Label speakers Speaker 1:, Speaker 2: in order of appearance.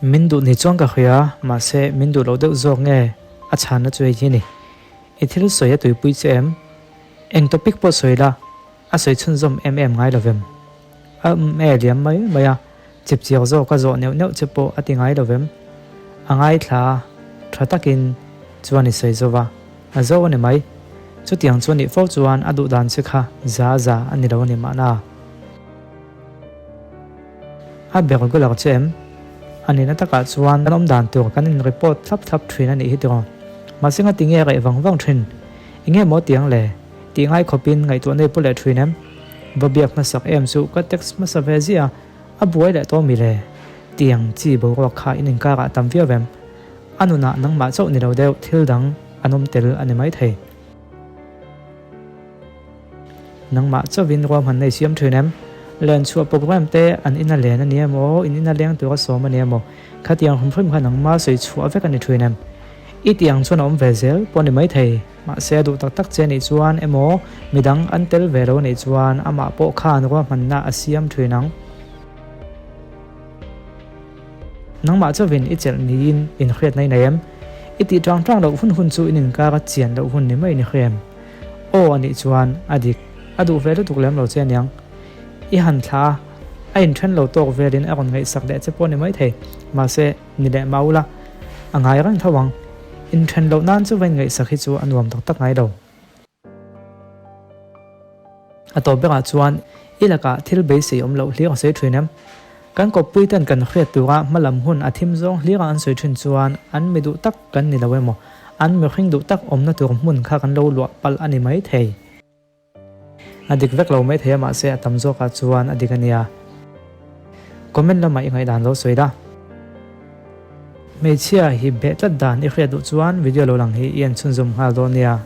Speaker 1: Min duh ni chuan ka hria, mahse min duh loh deuh zawk nge a chhanna chu hei hi a ni. I thil sawi a tuipui che em? Eng topic pawh sawi la, a sawi chhunzawm em em ngai lo vem? A um e liam mai mai a, chip chiak zawk a zawh neuh neuh che pawh a ti ngai lo vem? A ngaithla a, tha takin chuan i sawi zo va, a zo a ni mai. Chutiang chu a nih fo chuan a duh dan che kha za za a ni lo a ni mahna. A ber gular che em? A nihna takah chuan kan awm dan tur kan in report thlap thlap thin a nih hi tiraw? Mahse nga tinge reh vang vang thin? Enge maw tiang le? Tih ngai khawpin ngaihtuah nei pu leh thin em? Va biak hmasak em chu ka text hmasa ve ziah a, a buai leh tawh mi le? Tiang chi boruak kha in inkarah tam viau em? A nunah nangmah chauh ni lo deuh thil dang an awm tel a ni maithei. Nangmah chauhin ruahmanna i siam thin em? Len chhuah program te an ina len a ni emaw, in ina leng tura sawm a ni emaw, khatiang hrim hrim kha nangmah sawi chhuah vek a ni thin em? I tih ang chuan a awm ve zel pawh a ni maithei. Mahse a duh tak tak che anih chuan emaw, midang an tel ve lo anih chuan amah pawh khan ruahmanna a siam thin ang. Nangmah chauhin i chelh niin inhriatna i nei em? I tih tang tang loh hun hun chu in inkar a chian loh hun ni maiin i hria em? Aw a nih chuan a dik, a duh ve lutuk lem lo che aniang. I han thla a, a inthen lo tawk velin a rawn ngaihsak leh che pawh ni maithei. Mahse, ni leh mau la, a ngai reng tho ang. Inthen loh nan chu va inngaihsak hi chu a nuam tak tak ngai lo. A tawp berah chuan i lakah thil beisei awm loh hlir a sawi thin em? Kan kawppui ten kan hriat tura hmalam hun a thim zawng hlira an sawi thin chuan an mi duh tak kan ni lo emaw, an mihring duh tak awmna tur hmun kha kan lo luah palh a ni mai thei. A dik vek lo mai thei a mahse a tam zawkah chuan a dik a nia. Comment lamah i ngaihdan lo sawi la. Hmeichhia hi beh tlat dan i hriat duh chuan video lo lang hi i en chhunzawm nghal dawn nia.